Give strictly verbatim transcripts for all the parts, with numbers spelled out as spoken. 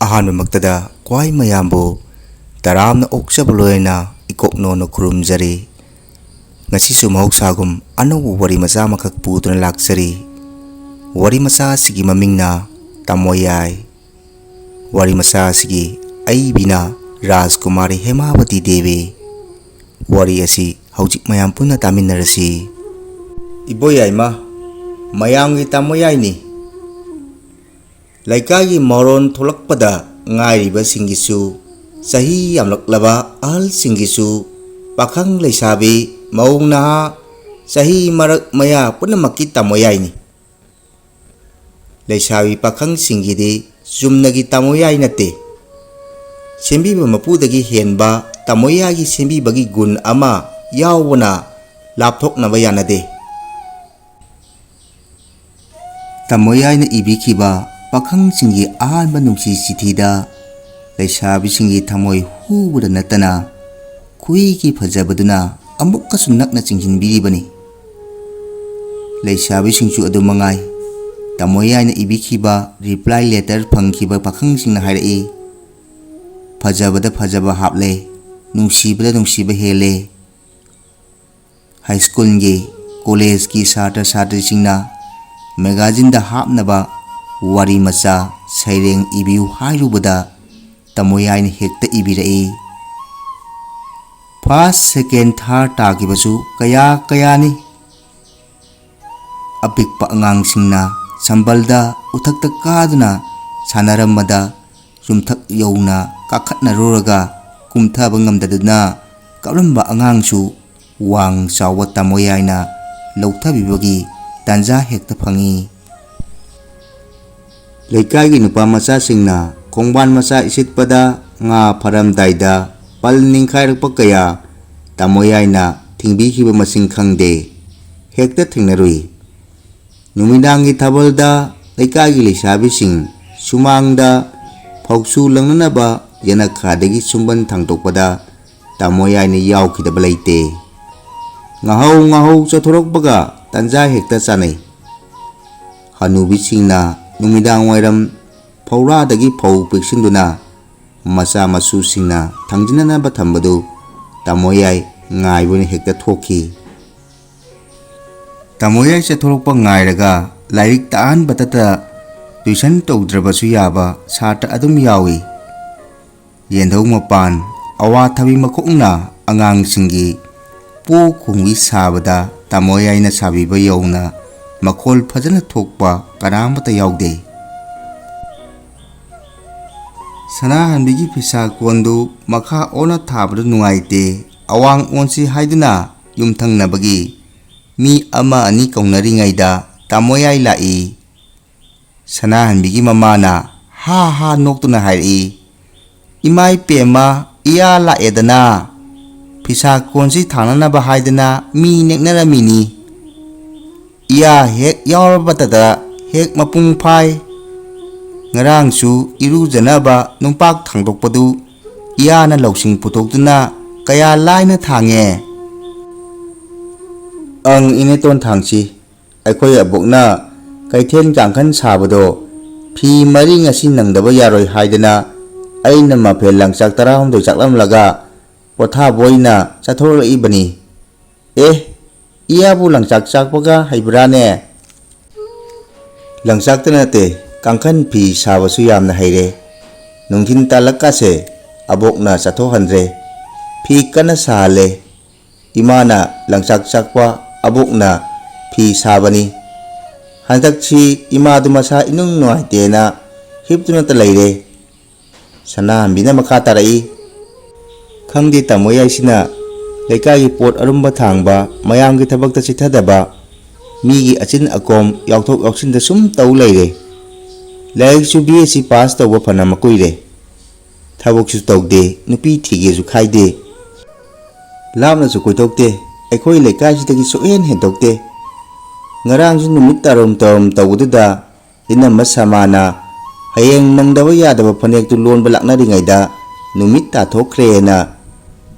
ꯑꯍꯥꯟꯕꯃꯛꯇꯗ ꯈ꯭ꯋꯥꯏ ꯃꯌꯥꯝꯕꯨ ꯇꯔꯥꯝꯅ ꯑꯣꯛꯆꯕ ꯂꯣꯏꯅ ꯏꯀꯣꯛꯅꯣꯅ ꯈꯨꯔꯨꯝꯖꯔꯤ꯫ ꯉꯁꯤꯁꯨ ꯃꯍꯧꯁꯥꯒꯨꯝ ꯑꯅꯧꯕ ꯋꯥꯔꯤ ꯃꯆꯥ ꯑꯃꯈꯛ ꯄꯨꯗꯨꯅ ꯂꯥꯛꯆꯔꯤ꯫ ꯋꯥꯔꯤ ꯃꯆꯥ ꯑꯁꯤꯒꯤ ꯃꯃꯤꯡꯅ ꯇꯥꯃꯣꯌꯥꯏ꯫ ꯋꯥꯔꯤ ꯃꯆꯥ ꯑꯁꯤꯒꯤ ꯑꯏꯕꯤꯅ ꯔꯥꯖꯀꯨꯃꯥꯔꯤ ꯍꯦꯃꯥꯕꯇꯤ ꯗꯦꯕꯤ꯫ ꯋꯥꯔꯤ ꯑꯁꯤ ꯍꯧꯖꯤꯛ ꯃꯌꯥꯝ ꯄꯨꯟꯅ ꯇꯥꯃꯤꯟꯅꯔꯁꯤ꯫ ꯏꯕꯣꯌꯥꯏꯃ, ꯃꯌꯥꯝꯒꯤ ꯇꯥꯃꯣꯌꯥꯏꯅꯤ꯫ ꯂꯩꯀꯥꯏꯒꯤ ꯃꯔꯣꯟ ꯊꯣꯛꯂꯛꯄꯗ ꯉꯥꯏꯔꯤꯕꯁꯤꯡꯒꯤꯁꯨ, ꯆꯍꯤ ꯌꯥꯝꯂꯛꯂꯕ ꯑꯍꯜꯁꯤꯡꯒꯤꯁꯨ, ꯄꯥꯈꯪ ꯂꯩꯁꯥꯕꯤ, ꯃꯧ ꯅꯍꯥ, ꯆꯍꯤ ꯃꯔꯛ ꯃꯌꯥ ꯄꯨꯝꯅꯃꯛꯀꯤ ꯇꯥꯃꯣꯌꯥꯏꯅꯤ꯫ ꯂꯩꯁꯥꯕꯤ ꯄꯥꯈꯪꯁꯤꯡꯒꯤꯗꯤ ꯆꯨꯝꯅꯒꯤ ꯇꯥꯃꯣꯌꯥꯏ ꯅꯠꯇꯦ꯫ ꯁꯦꯝꯕꯤꯕ ꯃꯄꯨꯗꯒꯤ ꯍꯦꯟꯕ ꯇꯥꯃꯣꯌꯥꯏꯒꯤ ꯁꯦꯝꯕꯤꯕꯒꯤ ꯒꯨꯟ ꯑꯃ ꯌꯥꯎꯕꯅ ꯂꯥꯞꯊꯣꯛꯅꯕ ꯌꯥꯅꯗꯦ꯫ ꯇꯥꯃꯣꯌꯥꯏꯅ ꯏꯕꯤꯈꯤꯕ ꯄꯥꯈꯪꯁꯤꯡꯒꯤ ꯑꯍꯥꯟꯕ ꯅꯨꯡꯁꯤ ꯆꯤꯊꯤꯗ ꯂꯩꯁꯥꯕꯤꯁꯤꯡꯒꯤ ꯊꯃꯣꯏ ꯍꯨꯕꯗ ꯅꯠꯇꯅ ꯈꯨꯏꯒꯤ ꯐꯖꯕꯗꯨꯅ ꯑꯃꯨꯛꯀꯁꯨ ꯅꯛꯅ ꯆꯤꯡꯁꯤꯟꯕꯤꯔꯤꯕꯅꯤ꯫ ꯂꯩꯁꯥꯕꯤꯁꯤꯡꯁꯨ ꯑꯗꯨ ꯃꯉꯥꯏ꯫ ꯇꯥꯃꯣꯌꯥꯏꯅ ꯏꯕꯤꯈꯤꯕ reply letter ꯐꯪꯈꯤꯕ ꯄꯥꯈꯪꯁꯤꯡꯅ ꯍꯥꯏꯔꯛꯏ, "ꯐꯖꯕꯗ ꯐꯖꯕ ꯍꯥꯞꯂꯦ, ꯅꯨꯡꯁꯤꯕꯗ ꯅꯨꯡꯁꯤꯕ ꯍꯦꯜꯂꯦ"꯫ ꯍꯥꯏ ꯁ꯭ꯀꯨꯜꯒꯤ, ꯀꯣꯂꯦꯖꯀꯤ ꯁꯥꯇ꯭ꯔ ꯁꯥꯇ꯭ꯔꯤꯁꯤꯡꯅ magazineꯗ ꯍꯥꯞꯅꯕ ꯋꯥꯔꯤ ꯃꯆꯥ ꯁꯩꯔꯦꯡ ꯏꯕꯤꯌꯨ ꯍꯥꯏꯔꯨꯕꯗ ꯇꯥꯃꯣꯌꯥꯏꯅ ꯍꯦꯛꯇ ꯏꯕꯤꯔꯛꯏ꯫ First, second, third ꯇꯥꯈꯤꯕꯁꯨ ꯀꯌꯥ ꯀꯌꯥꯅꯤ꯫ ꯑꯄꯤꯛꯄ ꯑꯉꯥꯡꯁꯤꯡꯅ ꯁꯝꯕꯜꯗ ꯎꯊꯛꯇ ꯀꯥꯗꯨꯅ ꯁꯥꯟꯅꯔꯝꯕꯗ ꯌꯨꯝꯊꯛ ꯌꯧꯅ ꯀꯥꯈꯠꯅꯔꯨꯔꯒ ꯀꯨꯝꯊꯕ ꯉꯝꯗꯗꯨꯅ ꯀꯞꯂꯝꯕ ꯑꯉꯥꯡꯁꯨ ꯋꯥꯡ ꯆꯥꯎꯕ ꯇꯥꯃꯣꯌꯥꯏꯅ ꯂꯧꯊꯕꯤꯕꯒꯤ ꯇꯥꯟꯖꯥ ꯍꯦꯛꯇ ꯐꯪꯏ꯫ ꯂꯩꯀꯥꯏꯒꯤ ꯅꯨꯄꯥ ꯃꯆꯥꯁꯤꯡꯅ ꯈꯣꯡꯕꯥꯟ ꯃꯆꯥ ꯏꯁꯤꯠꯄꯗ ꯉꯥ ꯐꯥꯔꯝꯗꯥꯏꯗ ꯄꯜ ꯅꯤꯡꯈꯥꯏꯔꯛꯄ ꯀꯌꯥ ꯇꯥꯃꯣꯌꯥꯏꯅ ꯊꯤꯡꯕꯤꯈꯤꯕ ꯃꯁꯤꯡ ꯈꯪꯗꯦ, ꯍꯦꯛꯇ ꯊꯦꯡꯅꯔꯨꯏ꯫ ꯅꯨꯃꯤꯗꯥꯡꯒꯤ ꯊꯥꯕꯜꯗ ꯂꯩꯀꯥꯏꯒꯤ ꯂꯩꯁꯥꯕꯤꯁꯤꯡ ꯁꯨꯃꯥꯡꯗ ꯐꯧꯁꯨ ꯂꯪꯅꯅꯕ ꯌꯦꯅꯈꯥꯗꯒꯤ ꯁꯨꯝꯕꯟ ꯊꯥꯡꯗꯣꯛꯄꯗ ꯇꯥꯃꯣꯌꯥꯏꯅ ꯌꯥꯎꯈꯤꯗꯕ ꯂꯩꯇꯦ꯫ ꯉꯥꯍꯧ ꯉꯥꯍꯧ ꯆꯠꯊꯣꯔꯛꯄꯒ ꯇꯟꯖꯥ ꯍꯦꯛꯇ ꯆꯥꯅꯩ꯫ ꯍꯅꯨꯕꯤꯁꯤꯡꯅ ꯅꯨꯃꯤꯗꯥꯡ ꯋꯥꯏꯔꯝ ꯐꯧꯔꯥꯗꯒꯤ ꯐꯧ ꯄꯤꯛꯁꯤꯟꯗꯨꯅ ꯃꯆꯥ ꯃꯁꯨꯁꯤꯡꯅ ꯊꯥꯡꯖꯤꯟꯅꯅꯕ ꯊꯝꯕꯗꯨ ꯇꯥꯃꯣꯌꯥꯏ ꯉꯥꯏꯕꯅ ꯍꯦꯛꯇ ꯊꯣꯛꯈꯤ꯫ ꯇꯥꯃꯣꯌꯥꯏ ꯆꯠꯊꯣꯔꯛꯄ ꯉꯥꯏꯔꯒ ꯂꯥꯏꯔꯤꯛ ꯇꯥꯛꯍꯟꯕꯇꯇ tuition ꯇꯧꯗ꯭ꯔꯕꯁꯨ ꯌꯥꯕ ꯁꯥꯇ꯭ꯔ ꯑꯗꯨꯝ ꯌꯥꯎꯏ꯫ ꯌꯦꯟꯙꯧ ꯃꯄꯥꯟ, ꯑꯋꯥꯊꯕꯤ ꯃꯈꯣꯛꯅ ꯑꯉꯥꯡꯁꯤꯡꯒꯤ ꯄꯣ ꯈꯣꯡꯕꯤ ꯁꯥꯕꯗ ꯇꯥꯃꯣꯌꯥꯏꯅ ꯁꯥꯕꯤꯕ ꯌꯧꯅ ꯃꯈꯣꯜ ꯐꯖꯅ ꯊꯣꯛꯄ ꯀꯅꯥꯃꯠꯇ ꯌꯥꯎꯗꯦ꯫ ꯁꯅꯥꯍꯟꯕꯤꯒꯤ ꯐꯤꯁꯥ ꯀꯣꯟꯗꯨ ꯃꯈꯥ ꯑꯣꯟꯅ ꯊꯥꯕꯗꯨ ꯅꯨꯡꯉꯥꯏꯇꯦ, ꯑꯋꯥꯡ ꯑꯣꯟꯁꯤ ꯍꯥꯏꯗꯨꯅ ꯌꯨꯝꯊꯪꯅꯕꯒꯤ ꯃꯤ ꯑꯃ ꯑꯅꯤ ꯀꯧꯅꯔꯤꯉꯩꯗ ꯇꯥꯃꯣꯌꯥꯏ ꯂꯥꯛꯏ꯫ ꯁꯅꯥꯍꯟꯕꯤꯒꯤ ꯃꯃꯥꯅ ꯍꯥ ꯍꯥ ꯅꯣꯛꯇꯨꯅ ꯍꯥꯏꯔꯛꯏ, "ꯏꯃꯥ ꯏꯄꯦꯝꯃ, ꯏꯌꯥ ꯂꯥꯛꯑꯦꯗꯅ꯫ ꯐꯤꯁꯥ ꯀꯣꯟꯁꯤ ꯊꯥꯅꯅꯕ ꯍꯥꯏꯗꯅ ꯃꯤ ꯅꯦꯛꯅꯔꯝꯃꯤꯅꯤ꯫ ꯏꯌꯥ ꯍꯦꯛ ꯌꯥꯎꯔꯕꯇꯗ ꯍꯦꯛ ꯃꯄꯨꯡ ꯐꯥꯏ꯫ ꯉꯔꯥꯡꯁꯨ ꯏꯔꯨꯖꯅꯕ ꯅꯨꯡꯄꯥꯛ ꯊꯥꯡꯗꯣꯛꯄꯗꯨ ꯏꯌꯥꯅ ꯂꯧꯁꯤꯡ ꯄꯨꯊꯣꯛꯇꯨꯅ ꯀꯌꯥ ꯂꯥꯏꯅ ꯊꯥꯡꯉꯦ꯫" "ꯑꯪ, ꯏꯅꯦꯇꯣꯟ ꯊꯥꯡꯁꯤ꯫ ꯑꯩꯈꯣꯏ ꯑꯕꯣꯛꯅ ꯀꯩꯊꯦꯜ ꯀꯥꯡꯈꯟ ꯁꯥꯕꯗꯣ ꯐꯤ ꯃꯔꯤ ꯉꯁꯤ ꯅꯪꯗꯕ ꯌꯥꯔꯣꯏ ꯍꯥꯏꯗꯅ ꯑꯩꯅ ꯃꯐꯦꯜ ꯂꯪꯆꯥꯛ ꯇꯔꯥꯍꯨꯝꯗꯣꯏ ꯆꯥꯛꯂꯝꯂꯒ ꯄꯣꯊꯥꯕ ꯑꯣꯏꯅ ꯆꯠꯊꯣꯔꯛꯏꯕꯅꯤ꯫" "ꯑꯦ, ꯏꯌꯥꯕꯨ ꯂꯪꯆꯥꯛ ꯆꯥꯛꯄꯒ ꯍꯩꯕ꯭ꯔꯥꯅꯦ?" "ꯂꯪꯆꯥꯛꯇ ꯅꯠꯇꯦ, ꯀꯥꯡꯈꯟ ꯐꯤ ꯁꯥꯕꯁꯨ ꯌꯥꯝꯅ ꯍꯩꯔꯦ꯫ ꯅꯨꯡꯊꯤꯟ ꯇꯥꯜꯂꯛꯀꯥꯁꯦ ꯑꯕꯣꯛꯅ ꯆꯠꯊꯣꯛꯍꯟꯗ꯭ꯔꯦ꯫ ꯐꯤ ꯀꯟꯅ ꯁꯥꯍꯜꯂꯦ꯫ ꯏꯃꯥꯅ ꯂꯪꯆꯥꯛ ꯆꯥꯛꯄ, ꯑꯕꯣꯛꯅ ꯐꯤ ꯁꯥꯕꯅꯤ꯫ ꯍꯟꯗꯛꯁꯤ ꯏꯃꯥꯗꯨ ꯃꯁꯥ ꯏꯅꯨꯡ ꯅꯨꯡꯉꯥꯏꯇꯦꯅ ꯍꯤꯞꯇꯨꯅꯇ ꯂꯩꯔꯦ꯫" ꯁꯅꯥꯍꯟꯕꯤꯅ ꯃꯈꯥ ꯇꯥꯔꯛꯏ, "ꯈꯪꯗꯦ, ꯇꯥꯃꯣ ꯌꯥꯏꯁꯤꯅ ꯂꯩꯀꯥꯏꯒꯤ ꯄꯣꯠ ꯑꯔꯨꯝꯕ ꯊꯥꯡꯕ, ꯃꯌꯥꯝꯒꯤ ꯊꯕꯛꯇ ꯆꯤꯠꯊꯗꯕ, ꯃꯤꯒꯤ ꯑꯆꯤꯟ ꯑꯀꯣꯝ ꯌꯥꯎꯊꯣꯛ ꯌꯥꯎꯁꯤꯟꯗ ꯁꯨꯝ ꯇꯧ ꯂꯩꯔꯦ꯫ ꯂꯥꯏꯔꯤꯛꯁꯨ B S C pass ꯇꯧꯕ ꯐꯅ ꯀꯨꯏꯔꯦ꯫ ꯊꯕꯛꯁꯨ ꯇꯧꯗꯦ, ꯅꯨꯄꯤ ꯊꯤꯒꯦꯁꯨ ꯈꯥꯏꯗꯦ꯫ ꯂꯥꯞꯅꯁꯨ ꯀꯣꯏꯊꯣꯛꯇꯦ, ꯑꯩꯈꯣꯏ ꯂꯩꯀꯥꯏꯁꯤꯗꯒꯤ ꯁꯨꯛꯍꯦꯟ ꯍꯦꯟꯗꯣꯛꯇꯦ꯫ ꯉꯔꯥꯡꯁꯨ ꯅꯨꯃꯤꯠ ꯇꯥꯔꯨꯝ ꯇꯥꯔꯨꯝ ꯇꯧꯕꯗꯨꯗ ꯏꯅꯝꯃ ꯁꯃꯥꯅ ꯍꯌꯦꯡ ꯅꯪꯗꯕ ꯌꯥꯗꯕ ꯐꯅꯦꯛꯇꯨ ꯂꯣꯟꯕ ꯂꯥꯛꯅꯔꯤꯉꯩꯗ ꯅꯨꯃꯤꯠ ꯇꯥꯊꯣꯛꯈ꯭ꯔꯦꯅ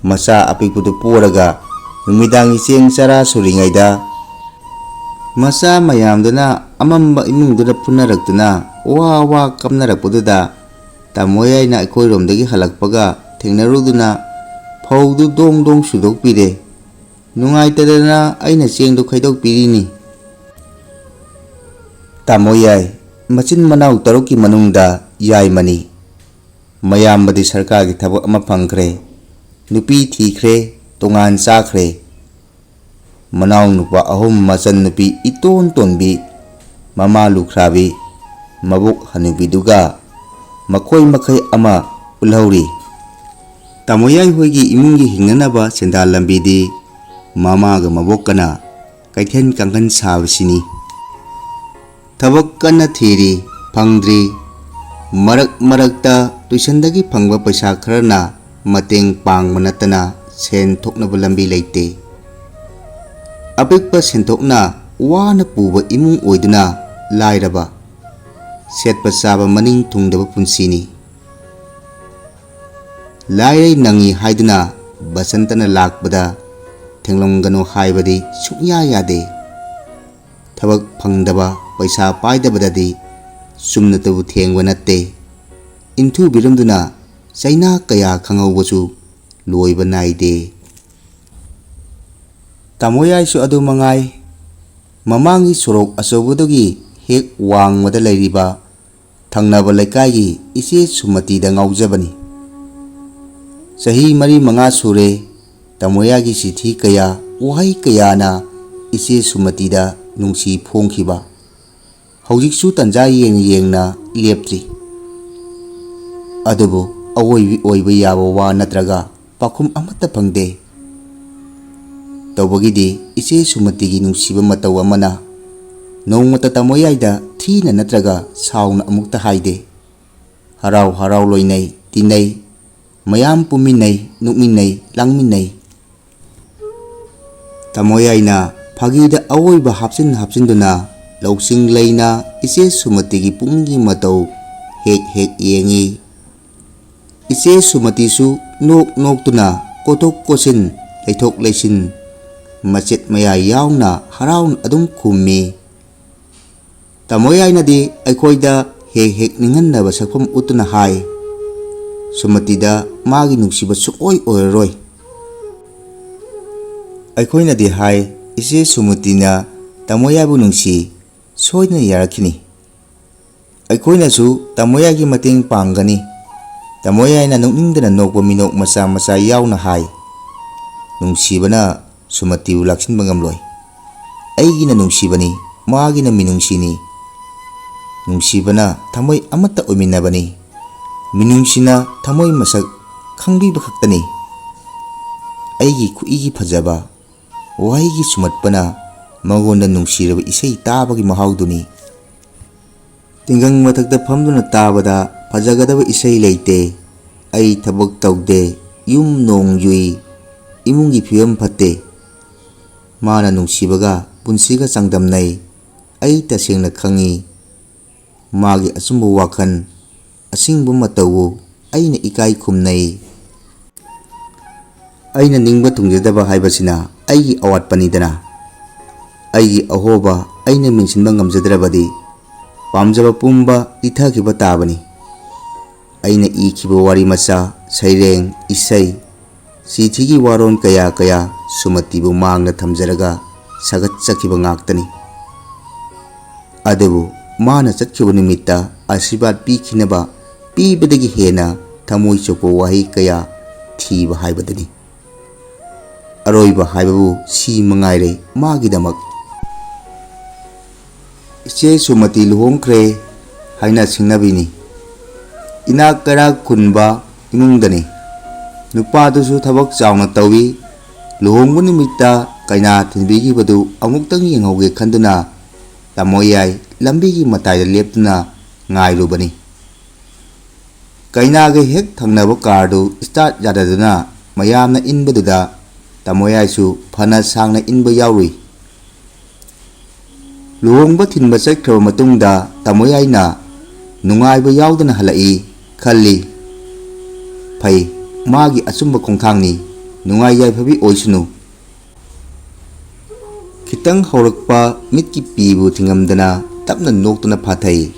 ꯃꯆꯥ ꯑꯄꯤꯛꯄꯗꯨ ꯄꯣꯔꯒ ꯅꯨꯃꯤꯗꯥꯡꯒꯤ ꯆꯦꯡ ꯆꯔꯥ ꯁꯨꯔꯤꯉꯩꯗ ꯃꯆꯥ ꯃꯌꯥꯝꯗꯨꯅ ꯑꯃꯝꯕ ꯏꯃꯨꯡꯗꯨꯗ ꯐꯨꯅꯔꯛꯇꯨꯅ ꯋꯥ ꯋꯥ ꯀꯞꯅꯔꯛꯄꯗꯨꯗ, ꯇꯥꯃꯣ ꯌꯥꯏꯅ ꯑꯩꯈꯣꯏꯔꯣꯝꯗꯒꯤ ꯍꯜꯂꯛꯄꯒ ꯊꯦꯡꯅꯔꯨꯗꯨꯅ ꯐꯧꯗꯨ ꯗꯣꯡ ꯗꯣꯡ ꯁꯨꯗꯣꯛꯄꯤꯔꯦ꯫ ꯅꯨꯡꯉꯥꯏꯇꯗꯅ ꯑꯩꯅ ꯆꯦꯡꯗꯨ ꯈꯩꯗꯣꯛꯄꯤꯔꯤꯅꯤ꯫ ꯇꯥꯃꯣ ꯌꯥꯏ, ꯃꯆꯤꯟ ꯃꯅꯥꯎ ꯇꯔꯨꯛꯀꯤ ꯃꯅꯨꯡꯗ ꯌꯥꯏꯃꯅꯤ꯫ ꯃꯌꯥꯝꯕꯗꯤ ꯁꯔꯀꯥꯔꯒꯤ ꯊꯕꯛ ꯑꯃ ꯐꯪꯈ꯭ꯔꯦ, ꯅꯨꯄꯤ ꯊꯤꯈ꯭ꯔꯦ, ꯇꯣꯉꯥꯟ ꯆꯥꯈ꯭ꯔꯦ꯫ ꯃꯅꯥꯎ ꯅꯨꯄꯥ ꯑꯍꯨꯝ, ꯃꯆꯟ ꯅꯨꯄꯤ ꯏꯇꯣꯟ ꯇꯣꯟꯕꯤ, ꯃꯃꯥ ꯂꯨꯈ꯭ꯔꯥꯕꯤ, ꯃꯕꯣꯛ ꯍꯅꯨꯕꯤꯗꯨꯒ ꯃꯈꯣꯏ ꯃꯈꯩ ꯑꯃ ꯄꯨꯜꯍꯧꯔꯤ꯫ ꯇꯥꯃꯣꯌꯥꯏ ꯍꯣꯏꯒꯤ ꯏꯃꯨꯡꯒꯤ ꯍꯤꯡꯅꯅꯕ ꯁꯦꯟꯗꯥꯟ ꯂꯝꯕꯤꯗꯤ ꯃꯃꯥꯒ ꯃꯕꯣꯛꯀꯅ ꯀꯩꯊꯦꯜ ꯀꯥꯡꯈꯟ ꯁꯥꯕꯁꯤꯅꯤ꯫ ꯊꯕꯛ ꯀꯟꯅ ꯊꯤꯔꯤ, ꯐꯪꯗ꯭ꯔꯤ꯫ ꯃꯔꯛ ꯃꯔꯛꯇ ꯇꯨꯏꯁꯟꯗꯒꯤ ꯐꯪꯕ ꯄꯩꯁꯥ ꯈꯔꯅ ꯃꯇꯦꯡ ꯄꯥꯡꯕ ꯅꯠꯇꯅ ꯁꯦꯟ ꯊꯣꯛꯅꯕ ꯂꯝꯕꯤ ꯂꯩꯇꯦ꯫ ꯑꯄꯤꯛꯄ ꯁꯦꯟꯊꯣꯛꯅ ꯋꯥꯅ ꯄꯨꯕ ꯏꯃꯨꯡ ꯑꯣꯏꯗꯨꯅ ꯂꯥꯏꯔꯕ, ꯁꯦꯠꯄ ꯆꯥꯕ ꯃꯅꯤꯡ ꯊꯨꯡꯗꯕ ꯄꯨꯟꯁꯤꯅꯤ꯫ ꯂꯥꯏꯔꯩ ꯅꯪꯉꯤ ꯍꯥꯏꯗꯨꯅ ꯕꯁꯟꯇꯅ ꯂꯥꯛꯄꯗ ꯊꯦꯡꯂꯝꯒꯅꯨ ꯍꯥꯏꯕꯗꯤ ꯁꯨꯡꯌꯥ ꯌꯥꯗꯦ꯫ ꯊꯕꯛ ꯐꯪꯗꯕ, ꯄꯩꯁꯥ ꯄꯥꯏꯗꯕꯗꯗꯤ ꯆꯨꯝꯅꯇꯕꯨ ꯊꯦꯡꯕ ꯅꯠꯇꯦ꯫ ꯏꯟꯊꯨꯕꯤꯔꯝꯗꯨꯅ ꯆꯩꯅꯥ ꯀꯌꯥ ꯈꯪꯍꯧꯕꯁꯨ ꯂꯣꯏꯕ ꯅꯥꯏꯗꯦ꯫ ꯇꯥꯃꯣꯌꯥꯏꯁꯨ ꯑꯗꯨ ꯃꯉꯥꯏ꯫ ꯃꯃꯥꯡꯒꯤ ꯁꯣꯔꯣꯛ ꯑꯆꯧꯕꯗꯨꯒꯤ ꯍꯦꯛ ꯋꯥꯡꯃꯗ ꯂꯩꯔꯤꯕ ꯊꯪꯅꯕ ꯂꯩꯀꯥꯏꯒꯤ ꯏꯆꯦ ꯁꯨꯃꯇꯤꯗ ꯉꯥꯎꯖꯕꯅꯤ꯫ ꯆꯍꯤ ꯃꯔꯤ ꯃꯉꯥ ꯁꯨꯔꯦ, ꯇꯥꯃꯣꯌꯥꯒꯤ ꯆꯤꯊꯤ ꯀꯌꯥ, ꯋꯥꯍꯩ ꯀꯌꯥꯅ ꯏꯆꯦ ꯁꯨꯃꯇꯤꯗ ꯅꯨꯡꯁꯤ ꯐꯣꯡꯈꯤꯕ꯫ ꯍꯧꯖꯤꯛꯁꯨ ꯇꯟꯖꯥ ꯌꯦꯡ ꯌꯦꯡꯅ ꯂꯦꯞꯇ꯭ꯔꯤ꯫ ꯑꯗꯨꯕꯨ ꯑꯋꯣꯏꯕꯤ ꯑꯣꯏꯕ ꯌꯥꯕ ꯋꯥ ꯅꯠꯇ꯭ꯔꯒ ꯄꯥꯎꯈꯨꯝ ꯑꯃꯠꯇ ꯐꯪꯗꯦ꯫ ꯇꯧꯕꯒꯤꯗꯤ ꯏꯆꯦ ꯁꯨꯃꯇꯤꯒꯤ ꯅꯨꯡꯁꯤꯕ ꯃꯇꯧ ꯑꯃꯅ ꯅꯣꯡꯃꯇ ꯇꯥꯃꯣꯌꯥꯏꯗ ꯊꯤꯅ ꯅꯠꯇ꯭ꯔꯒ ꯁꯥꯎꯅ ꯑꯃꯨꯛꯇ ꯍꯥꯏꯗꯦ꯫ ꯍꯔꯥꯎ ꯍꯔꯥꯎ ꯂꯣꯏꯅꯩ, ꯇꯤꯟꯅꯩ, ꯃꯌꯥꯝ ꯄꯨꯝꯃꯤꯟꯅꯩ, ꯅꯣꯛꯃꯤꯟꯅꯩ, ꯂꯥꯡꯃꯤꯟꯅꯩ꯫ ꯇꯥꯃꯣꯌꯥꯏꯅ ꯐꯥꯒꯤꯗ ꯑꯋꯣꯏꯕ ꯍꯥꯞꯆꯤꯟ ꯍꯥꯞꯆꯤꯟꯗꯨꯅ ꯂꯧꯁꯤꯡ ꯂꯩꯅ ꯏꯆꯦ ꯁꯨꯃꯇꯤꯒꯤ ꯄꯨꯛꯅꯤꯡꯒꯤ ꯃꯇꯧ ꯍꯦꯛ ꯍꯦꯛ ꯌꯦꯡꯏ꯫ ꯏꯆꯦ ꯁꯨꯃꯇꯤꯁꯨ ꯅꯣꯛ ꯅꯣꯛꯇꯨꯅ ꯀꯣꯊꯣꯛ ꯀꯣꯠꯁꯤꯟ, ꯂꯩꯊꯣꯛ ꯂꯩꯁꯤꯟ, ꯃꯆꯦꯠ ꯃꯌꯥ ꯌꯥꯎꯅ ꯍꯔꯥꯎꯅ ꯑꯗꯨꯝ ꯈꯨꯝꯃꯤ꯫ ꯇꯥꯃꯣ ꯌꯥꯏꯅꯗꯤ ꯑꯩꯈꯣꯏꯗ ꯍꯦꯛ ꯍꯦꯛ ꯅꯤꯡꯍꯟꯅꯕ ꯁꯛꯐꯝ ꯎꯠꯇꯨꯅ ꯍꯥꯏ, "ꯁꯨꯃꯇꯤꯗ ꯃꯥꯒꯤ ꯅꯨꯡꯁꯤꯕ ꯁꯨꯡꯑꯣꯏ ꯑꯣꯏꯔꯔꯣꯏ"꯫ ꯑꯩꯈꯣꯏꯅꯗꯤ ꯍꯥꯏ, "ꯏꯆꯦ ꯁꯨꯃꯇꯤꯅ ꯇꯥꯃꯣ ꯌꯥꯏꯕꯨ ꯅꯨꯡꯁꯤ, ꯁꯣꯏꯗꯅ ꯌꯥꯔꯛꯈꯤꯅꯤ꯫ ꯑꯩꯈꯣꯏꯅꯁꯨ ꯇꯥꯃꯣ ꯌꯥꯏꯒꯤ ꯃꯇꯦꯡ ꯄꯥꯡꯒꯅꯤ"꯫ ꯇꯥꯃꯣ ꯌꯥꯏꯅ ꯅꯣꯛꯅꯤꯡꯗꯅ ꯅꯣꯛꯄ ꯃꯤꯅꯣꯛ ꯃꯆꯥ ꯃꯆꯥ ꯌꯥꯎꯅ ꯍꯥꯏ, "ꯅꯨꯡꯁꯤꯕꯅ ꯁꯨꯃꯇꯤꯕꯨ ꯂꯥꯛꯁꯤꯟꯕ ꯉꯝꯂꯣꯏ꯫ ꯑꯩꯒꯤꯅ ꯅꯨꯡꯁꯤꯕꯅꯤ, ꯃꯥꯒꯤꯅ ꯃꯤꯅꯨꯡꯁꯤꯅꯤ꯫ ꯅꯨꯡꯁꯤꯕꯅ ꯊꯃꯣꯏ ꯑꯃꯠꯇ ꯑꯣꯏꯃꯤꯟꯅꯕꯅꯤ꯫ ꯃꯤꯅꯨꯡꯁꯤꯅ ꯊꯃꯣꯏ ꯃꯁꯛ ꯈꯪꯕꯤꯕ ꯈꯛꯇꯅꯤ꯫ ꯑꯩꯒꯤ ꯈꯨꯏꯒꯤ ꯐꯖꯕ ꯋꯥꯍꯩꯒꯤ ꯁꯨꯃꯠꯄꯅ ꯃꯉꯣꯟꯗ ꯅꯨꯡꯁꯤꯔꯕ ꯏꯁꯩ ꯇꯥꯕꯒꯤ ꯃꯍꯥꯎꯗꯨꯅꯤ"꯫ ꯇꯤꯡꯒꯪ ꯃꯊꯛꯇ ꯐꯝꯗꯨꯅ ꯇꯥꯕꯗ ꯐꯖꯒꯗꯕ ꯏꯁꯩ ꯂꯩꯇꯦ꯫ ꯑꯩ ꯊꯕꯛ ꯇꯧꯗꯦ, ꯌꯨꯝ ꯅꯣꯡ ꯌꯨꯏ, ꯏꯃꯨꯡꯒꯤ ꯐꯤꯕꯝ ꯐꯠꯇꯦ꯫ ꯃꯥꯅ ꯅꯨꯡꯁꯤꯕꯒ ꯄꯨꯟꯁꯤꯒ ꯆꯥꯡꯗꯝꯅꯩ꯫ ꯑꯩ ꯇꯁꯦꯡꯅ ꯈꯪꯏ꯫ ꯃꯥꯒꯤ ꯑꯆꯨꯝꯕ ꯋꯥꯈꯜ, ꯑꯁꯦꯡꯕ ꯃꯇꯧꯕꯨ ꯑꯩꯅ ꯏꯀꯥꯏ ꯈꯨꯝꯅꯩ꯫ ꯑꯩꯅ ꯅꯤꯡꯕ ꯊꯨꯡꯖꯗꯕ ꯍꯥꯏꯕꯁꯤꯅ ꯑꯩꯒꯤ ꯑꯋꯥꯠꯄꯅꯤꯗꯅ꯫ ꯑꯩꯒꯤ ꯑꯍꯣꯕ ꯑꯩꯅ ꯃꯦꯟꯁꯤꯟꯕ ꯉꯝꯖꯗ꯭ꯔꯕꯗꯤ ꯄꯥꯝꯖꯕ ꯄꯨꯝꯕ ꯏꯊꯈꯤꯕ ꯇꯥꯕꯅꯤ꯫ ꯑꯩꯅ ꯏꯈꯤꯕ ꯋꯥꯔꯤ ꯃꯆꯥ, ꯁꯩꯔꯦꯡ, ꯏꯁꯩ, ꯆꯤꯊꯤꯒꯤ ꯋꯥꯔꯣꯜ ꯀꯌꯥ ꯀꯌꯥ ꯁꯨꯃꯇꯤꯕꯨ ꯃꯥꯡꯗ ꯊꯝꯖꯔꯒ ꯁꯥꯒꯠꯆꯈꯤꯕ ꯉꯥꯛꯇꯅꯤ꯫ ꯑꯗꯨꯕꯨ ꯃꯥꯅ ꯆꯠꯈꯤꯕ ꯅꯨꯃꯤꯠꯇ ꯑꯁꯤꯔꯕꯥꯗ ꯄꯤꯈꯤꯅꯕ ꯄꯤꯕꯗꯒꯤ ꯍꯦꯟꯅ ꯊꯃꯣꯏ ꯁꯣꯛꯄ ꯋꯥꯍꯩ ꯀꯌꯥ ꯊꯤꯕ ꯍꯥꯏꯕꯗꯨꯅꯤ꯫ ꯑꯔꯣꯏꯕ ꯍꯥꯏꯕꯕꯨ ꯁꯤ ꯃꯉꯥꯏꯔꯦ ꯃꯥꯒꯤꯗꯃꯛ꯫ ꯏꯆꯦ ꯁꯨꯃꯇꯤ ꯂꯨꯍꯣꯡꯈ꯭ꯔꯦ ꯍꯥꯏꯅ ꯁꯤꯡꯅꯕꯤꯅꯤ꯫ ꯏꯅꯥꯛ ꯀꯩꯔꯥꯛ ꯈꯨꯟꯕ ꯏꯃꯨꯡꯗꯅꯤ꯫ ꯅꯨꯄꯥꯗꯨꯁꯨ ꯊꯕꯛ ꯆꯥꯎꯅ ꯇꯧꯏ꯫ ꯂꯨꯍꯣꯡꯕ ꯅꯨꯃꯤꯠꯇ ꯀꯩꯅꯥ ꯊꯤꯟꯕꯤꯈꯤꯕꯗꯨ ꯑꯃꯨꯛꯇꯪ ꯌꯦꯡꯍꯧꯒꯦ ꯈꯟꯗꯨꯅ ꯇꯥꯃꯣ ꯌꯥꯏ ꯂꯝꯕꯤꯒꯤ ꯃꯇꯥꯏꯗ ꯂꯦꯞꯇꯨꯅ ꯉꯥꯏꯔꯨꯕꯅꯤ꯫ ꯀꯩꯅꯥꯒ ꯍꯦꯛ ꯊꯪꯅꯕ ꯀꯥꯔꯗꯨ ꯁ꯭ꯇꯥꯔꯠ ꯌꯥꯗꯗꯨꯅ ꯃꯌꯥꯝꯅ ꯏꯟꯕꯗꯨꯗ ꯇꯥꯃꯣ ꯌꯥꯏꯁꯨ ꯐꯅ ꯁꯥꯡꯅ ꯏꯟꯕ ꯌꯥꯎꯔꯨꯏ꯫ ꯂꯨꯍꯣꯡꯕ ꯊꯤꯟꯕ ꯆꯠꯈ꯭ꯔꯕ ꯃꯇꯨꯡꯗ ꯇꯥꯃꯣ ꯌꯥꯏꯅ ꯅꯨꯡꯉꯥꯏꯕ ꯌꯥꯎꯗꯅ ꯍꯜꯂꯛꯏ ꯈꯜꯂꯤ꯫ ꯐꯩ, ꯃꯥꯒꯤ ꯑꯆꯨꯝꯕ ꯈꯣꯡꯊꯥꯡꯅꯤ, ꯅꯨꯡꯉꯥꯏ ꯌꯥꯏꯐꯕꯤ ꯑꯣꯏꯁꯅꯨ꯫ ꯈꯤꯇꯪ ꯍꯧꯔꯛꯄ ꯃꯤꯠꯀꯤ ꯄꯤꯕꯨ ꯊꯤꯡꯉꯝꯗꯅ ꯇꯞꯅ ꯅꯣꯛꯇꯨꯅ ꯐꯥꯊꯩ꯫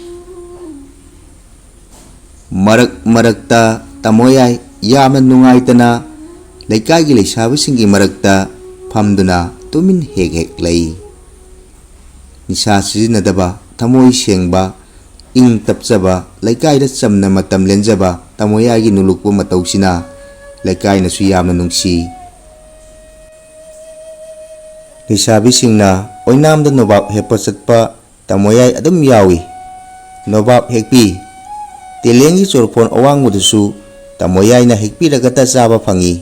ꯃꯔꯛ ꯃꯔꯛꯇ ꯇꯥꯃꯣꯌꯥꯏ ꯌꯥꯝꯅ ꯅꯨꯡꯉꯥꯏꯇꯅ ꯂꯩꯀꯥꯏꯒꯤ ꯂꯩꯁꯥꯕꯤꯁꯤꯡꯒꯤ ꯃꯔꯛꯇ ꯐꯝꯗꯨꯅ ꯇꯨꯃꯤꯟ ꯍꯦꯛ ꯍꯦꯛ ꯂꯩ꯫ ꯅꯤꯁꯥ ꯁꯤꯖꯤꯟꯅꯗꯕ, ꯊꯃꯣꯏ ꯁꯦꯡꯕ, ꯏꯪ ꯇꯞꯆꯕ, ꯂꯩꯀꯥꯏꯗ ꯆꯝꯅ ꯃꯇꯝ ꯂꯦꯟꯖꯕ ꯇꯥꯃꯣꯌꯥꯏꯒꯤ ꯅꯨꯂꯨꯛꯄ ꯃꯇꯧꯁꯤꯅ ꯂꯩꯀꯥꯏꯅꯁꯨ ꯌꯥꯝꯅ ꯅꯨꯡꯁꯤ꯫ ꯂꯩꯁꯥꯕꯤꯁꯤꯡꯅ ꯑꯣꯏꯅꯥꯝꯗ ꯅꯣꯕꯥꯞ ꯍꯦꯛꯄ ꯆꯠꯄ ꯇꯥꯃꯣꯌꯥꯏ ꯑꯗꯨꯝ ꯌꯥꯎꯏ꯫ ꯅꯣꯕꯥꯞ ꯍꯦꯛꯄꯤ꯫ ꯇꯦꯂꯦꯡꯒꯤ ꯆꯣꯔꯐꯣꯟ ꯑꯋꯥꯡꯕꯗꯨꯁꯨ ꯇꯥꯃꯣꯌꯥꯏꯅ ꯍꯦꯛꯄꯤꯔꯒꯇ ꯆꯥꯕ ꯐꯪꯏ꯫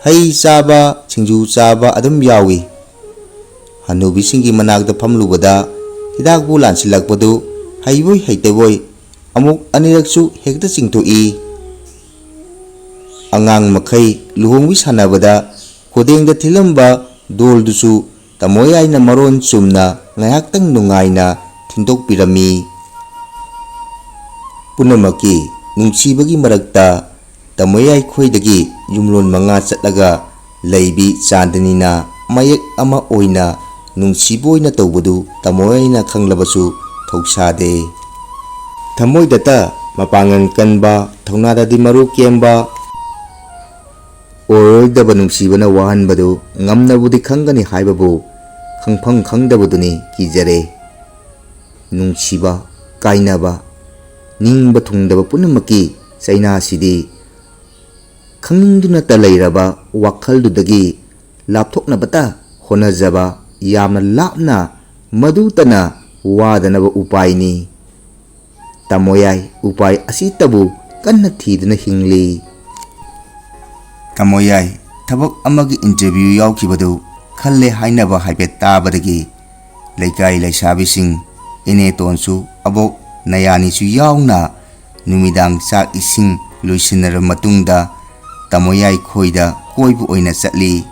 ꯍꯩ ꯆꯥꯕ, ꯁꯤꯡꯖꯨ ꯆꯥꯕ ꯑꯗꯨꯝ ꯌꯥꯎꯏ꯫ ꯍꯅꯨꯕꯤꯁꯤꯡꯒꯤ ꯃꯅꯥꯛꯇ ꯐꯝꯂꯨꯕꯗ ꯍꯤꯗꯥꯛꯄꯨ ꯂꯥꯟꯁꯤꯜꯂꯛꯄꯗꯨ ꯍꯩꯕꯣꯏ ꯍꯩꯇꯕꯣꯏ ꯑꯃꯨꯛ ꯑꯅꯤꯔꯛꯁꯨ ꯍꯦꯛꯇ ꯆꯤꯡꯊꯣꯛꯏ꯫ ꯑꯉꯥꯡ ꯃꯈꯩ ꯂꯨꯍꯣꯡꯕꯤ ꯁꯥꯟꯅꯕꯗ ꯈꯨꯗꯦꯡꯗ ꯊꯤꯜꯂꯝꯕ ꯗꯣꯜꯗꯨꯁꯨ ꯇꯥꯃꯣꯌꯥꯏꯅ ꯃꯔꯣꯟ ꯆꯨꯝꯅ ꯉꯥꯏꯍꯥꯛꯇꯪ ꯅꯨꯡꯉꯥꯏꯅ ꯊꯤꯟꯗꯣꯛꯄꯤꯔꯝꯃꯤ꯫ ꯄꯨꯝꯅꯃꯛꯀꯤ ꯅꯨꯡꯁꯤꯕꯒꯤ ꯃꯔꯛꯇ ꯇꯥꯃꯣꯌꯥꯏ ꯈꯣꯏꯗꯒꯤ ꯌꯨꯝꯂꯣꯟ ꯃꯉꯥ ꯆꯠꯂꯒ ꯂꯩꯕꯤ ꯆꯥꯟꯗꯅꯤꯅ ꯃꯌꯦꯛ ꯑꯃ ꯑꯣꯏꯅ ꯅꯨꯡꯁꯤꯕ ꯑꯣꯏꯅ ꯇꯧꯕꯗꯨ ꯇꯥꯃꯣꯌꯥꯏꯅ ꯈꯪꯂꯕꯁꯨ ꯊꯧꯁꯥꯗꯦ꯫ ꯊꯃꯣꯏꯗꯇ ꯃꯄꯥꯡꯒꯜ ꯀꯟꯕ, ꯊꯧꯅꯥꯗꯗꯤ ꯃꯔꯨ ꯀꯦꯝꯕ, ꯑꯣꯏꯔꯣꯏꯗꯕ ꯅꯨꯡꯁꯤꯕꯅ ꯋꯥꯍꯟꯕꯗꯨ ꯉꯝꯅꯕꯨꯗꯤ ꯈꯪꯒꯅꯤ ꯍꯥꯏꯕꯕꯨ ꯈꯪꯐꯝ ꯈꯪꯗꯕꯗꯨꯅꯤ ꯀꯤꯖꯔꯦ꯫ ꯅꯨꯡꯁꯤꯕ, ꯀꯥꯏꯅꯕ, ꯅꯤꯡꯕ ꯊꯨꯡꯗꯕ ꯄꯨꯝꯅꯃꯛꯀꯤ ꯆꯩꯅꯥꯁꯤꯗꯤ ꯈꯪꯅꯤꯡꯗꯨꯅꯇ ꯂꯩꯔꯕ ꯋꯥꯈꯜꯗꯨꯗꯒꯤ ꯂꯥꯞꯊꯣꯛꯅꯕꯇ ꯍꯣꯠꯅꯖꯕ ꯌꯥꯝꯅ ꯂꯥꯞꯅ ꯃꯗꯨꯇꯅ ꯋꯥꯗꯅꯕ ꯎꯄꯥꯏꯅꯤ꯫ ꯇꯥꯃꯣꯌꯥꯏ ꯎꯄꯥꯏ ꯑꯁꯤꯇꯕꯨ ꯀꯟꯅ ꯊꯤꯗꯨꯅ ꯍꯤꯡꯂꯤ꯫ ꯇꯥꯃꯣꯌꯥꯏ ꯊꯕꯛ ꯑꯃꯒꯤ interview ꯌꯥꯎꯈꯤꯕꯗꯨ ꯈꯜꯂꯦ ꯍꯥꯏꯅꯕ ꯍꯥꯏꯐꯦꯠ ꯇꯥꯕꯗꯒꯤ ꯂꯩꯀꯥꯏ ꯂꯩꯁꯥꯕꯤꯁꯤꯡ, ꯏꯅꯦꯇꯣꯟꯁꯨ, ꯑꯕꯣꯛ ꯅꯌꯥꯅꯤꯁꯨ ꯌꯥꯎꯅ ꯅꯨꯃꯤꯗꯥꯡ ꯆꯥꯛ ꯏꯁꯤꯡ ꯂꯣꯏꯁꯤꯟꯅꯔꯕ ꯃꯇꯨꯡꯗ ꯇꯥꯃꯣꯌꯥꯏ ꯈꯣꯏꯗ ꯀꯣꯏꯕ ꯑꯣꯏꯅ ꯆꯠꯂꯤ꯫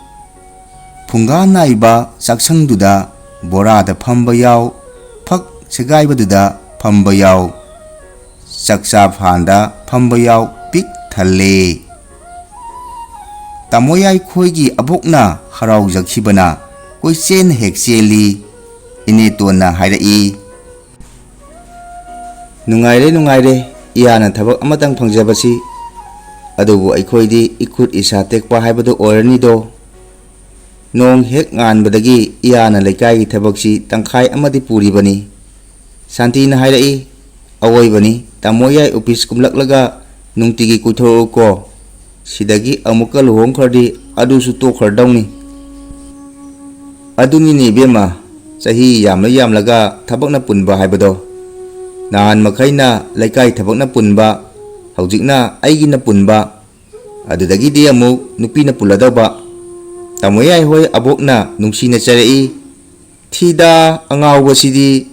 ꯐꯨꯡꯒꯥ ꯅꯥꯏꯕ ꯆꯥꯛꯁꯪꯗꯨꯗ ꯕꯣꯔꯥꯗ ꯐꯝꯕ ꯌꯥꯎ, ꯐꯛ ꯁꯦꯒꯥꯏꯕꯗꯨꯗ ꯐꯝꯕ ꯌꯥꯎ, ꯆꯥꯛꯆꯥ ꯐꯥꯟꯗ ꯐꯝꯕ ꯌꯥꯎ ꯄꯤꯛ ꯊꯜꯂꯦ꯫ ꯇꯥꯃꯣꯌꯥꯏ ꯈꯣꯏꯒꯤ ꯑꯕꯣꯛꯅ ꯍꯔꯥꯎꯖꯈꯤꯕꯅ ꯀꯣꯏꯆꯦꯟ ꯍꯦꯛ ꯆꯦꯜꯂꯤ꯫ ꯏꯅꯦꯇꯣꯟꯅ ꯍꯥꯏꯔꯛꯏ꯫ "ꯅꯨꯡꯉꯥꯏꯔꯦ, ꯅꯨꯡꯉꯥꯏꯔꯦ, ꯏꯌꯥꯅ ꯊꯕꯛ ꯑꯃꯇꯪ ꯐꯪꯖꯕꯁꯤ꯫ ꯑꯗꯨꯕꯨ ꯑꯩꯈꯣꯏꯗꯤ ꯏꯈꯨꯠ ꯏꯁꯥ ꯇꯦꯛꯄ ꯍꯥꯏꯕꯗꯨ ꯑꯣꯏꯔꯅꯤꯗꯣ꯫ ꯅꯣꯡ ꯍꯦꯛ ꯉꯥꯟꯕꯗꯒꯤ ꯏꯌꯥꯅ ꯂꯩꯀꯥꯏꯒꯤ ꯊꯕꯛꯁꯤ ꯇꯪꯈꯥꯏ ꯑꯃꯗꯤ ꯄꯨꯔꯤꯕꯅꯤ꯫" ꯁꯥꯟꯇꯤꯅ ꯍꯥꯏꯔꯛꯏ꯫ "ꯑꯋꯣꯏꯕꯅꯤ, ꯇꯥꯃꯣ ꯌꯥꯏ ꯑꯣꯐꯤꯁ ꯀꯨꯝꯂꯛꯂꯒ ꯅꯨꯡꯇꯤꯒꯤ ꯀꯣꯏꯊꯣꯔꯛꯎꯀꯣ꯫ ꯁꯤꯗꯒꯤ ꯑꯃꯨꯛꯀ ꯂꯨꯍꯣꯡꯈ꯭ꯔꯗꯤ ꯑꯗꯨꯁꯨ ꯇꯣꯛꯈ꯭ꯔꯗꯧꯅꯤ꯫" "ꯑꯗꯨꯅꯤꯅꯦ ꯏꯕꯦꯝꯃ, ꯆꯍꯤ ꯌꯥꯝꯂ ꯌꯥꯝꯂꯒ ꯊꯕꯛꯅ ꯄꯨꯟꯕ ꯍꯥꯏꯕꯗꯣ꯫ ꯅꯍꯥꯟ ꯃꯈꯩꯅ ꯂꯩꯀꯥꯏ ꯊꯕꯛꯅ ꯄꯨꯟꯕ, ꯍꯧꯖꯤꯛꯅ ꯑꯩꯒꯤꯅ ꯄꯨꯟꯕ, ꯑꯗꯨꯗꯒꯤꯗꯤ ꯑꯃꯨꯛ ꯅꯨꯄꯤꯅ ꯄꯨꯜꯂꯗꯧꯕ꯫ ꯇꯥꯃꯣ ꯌꯥꯏ ꯍꯣꯏ ꯑꯕꯣꯛꯅ ꯅꯨꯡꯁꯤꯅ ꯆꯩꯔꯛꯏ꯫ ꯊꯤꯗ ꯑꯉꯥꯎꯕꯁꯤꯗꯤ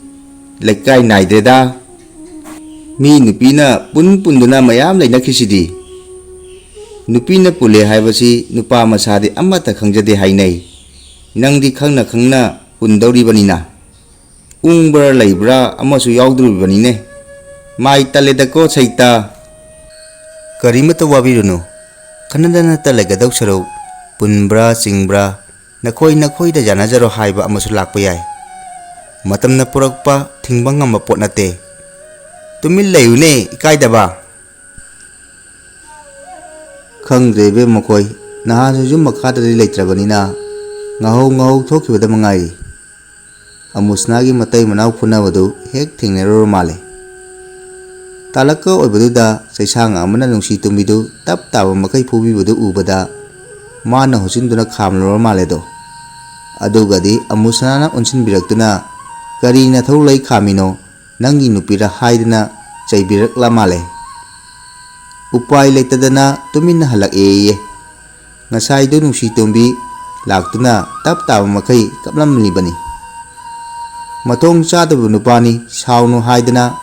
ꯂꯩꯀꯥꯏ ꯅꯥꯏꯗ꯭ꯔꯦꯗ꯫ ꯃꯤ ꯅꯨꯄꯤꯅ ꯄꯨꯟ ꯄꯨꯟꯗꯨꯅ ꯃꯌꯥꯝ ꯂꯩꯅꯈꯤꯁꯤꯗꯤ꯫ ꯅꯨꯄꯤꯅ ꯄꯨꯜꯂꯦ ꯍꯥꯏꯕꯁꯤ ꯅꯨꯄꯥ ꯃꯁꯥꯗꯤ ꯑꯃꯠꯇ ꯈꯪꯖꯗꯦ ꯍꯥꯏꯅꯩ꯫ ꯅꯪꯗꯤ ꯈꯪꯅ ꯈꯪꯅ ꯄꯨꯟꯗꯧꯔꯤꯕꯅꯤꯅ꯫ ꯎꯪꯕ꯭ꯔꯥ ꯂꯩꯕ꯭ꯔꯥ ꯑꯃꯁꯨ ꯌꯥꯎꯗꯣꯔꯤꯕꯅꯤꯅꯦ꯫ ꯃꯥꯏ ꯇꯜꯂꯦꯗꯀꯣ ꯁꯩꯇ꯫" "ꯀꯔꯤꯃꯠꯇ ꯋꯥꯕꯤꯔꯨꯅꯨ꯫ ꯈꯟꯅꯗꯅꯇ ꯂꯩꯒꯗꯧ ꯁꯔꯨꯛ ꯄꯨꯟꯕ꯭ꯔꯥ ꯆꯤꯡꯕ꯭ꯔꯥ ꯅꯈꯣꯏ ꯅꯈꯣꯏꯗ ꯌꯥꯅꯖꯔꯣ ꯍꯥꯏꯕ ꯑꯃꯁꯨ ꯂꯥꯛꯄ ꯌꯥꯏ꯫ ꯃꯇꯝꯅ ꯄꯨꯔꯛꯄ ꯊꯤꯡꯕ ꯉꯝꯕ ꯄꯣꯠ ꯅꯠꯇꯦ꯫" "ꯇꯨꯃꯤꯟ ꯂꯩꯌꯨꯅꯦ, ꯏꯀꯥꯏꯗꯕ꯫" "ꯈꯪꯗ꯭ꯔꯦ ꯏꯕꯦꯝ, ꯃꯈꯣꯏ ꯅꯍꯥꯟꯁꯨ ꯌꯨꯝ ꯃꯈꯥꯗꯗꯤ ꯂꯩꯇ꯭ꯔꯕꯅꯤꯅ ꯉꯥꯍꯧ ꯉꯥꯍꯧ ꯊꯣꯛꯈꯤꯕꯗ ꯃꯉꯥꯏꯔꯤ꯫" ꯑꯃꯨꯁꯅꯥꯒꯤ ꯃꯇꯩ ꯃꯅꯥꯎ ꯐꯨꯅꯕꯗꯨ ꯍꯦꯛ ꯊꯦꯡꯅꯔꯨꯔ ꯃꯥꯜꯂꯦ꯫ ꯇꯥꯂꯛꯀ ꯑꯣꯏꯕꯗꯨꯗ ꯆꯩꯁꯥꯡ ꯑꯃꯅ ꯅꯨꯡꯁꯤ ꯇꯣꯝꯕꯤꯗꯨ ꯇꯞ ꯇꯥꯕ ꯃꯈꯩ ꯐꯨꯕꯤꯕꯗꯨ ꯎꯕꯗ ꯃꯥꯅ ꯍꯨꯠꯆꯤꯟꯗꯨꯅ ꯈꯥꯝꯂꯨꯔ ꯃꯥꯜꯂꯦꯗꯣ꯫ ꯑꯗꯨꯒꯗꯤ ꯑꯃꯨꯁꯅꯥꯅ ꯑꯣꯟꯁꯤꯟꯕꯤꯔꯛꯇꯨꯅ, "ꯀꯔꯤ ꯅꯊꯧ ꯂꯩ ꯈꯥꯝꯃꯤꯅꯣ? ꯅꯪꯒꯤ ꯅꯨꯄꯤꯔ?" ꯍꯥꯏꯗꯅ ꯆꯩꯕꯤꯔꯛꯂ ꯃꯥꯜꯂꯦ꯫ ꯎꯄꯥꯏ ꯂꯩꯇꯗꯅ ꯇꯨꯃꯤꯟꯅ ꯍꯜꯂꯛꯑꯦꯌꯦ꯫ ꯉꯁꯥꯏꯗꯨ ꯅꯨꯡꯁꯤ ꯇꯣꯝꯕꯤ ꯂꯥꯛꯇꯨꯅ ꯇꯞ ꯇꯥꯕ ꯃꯈꯩ ꯀꯞꯂꯝꯂꯤꯕꯅꯤ꯫ ꯃꯊꯣꯡ ꯆꯥꯗꯕ ꯅꯨꯄꯥꯅꯤ, ꯁꯥꯎꯅꯨ ꯍꯥꯏꯗꯅ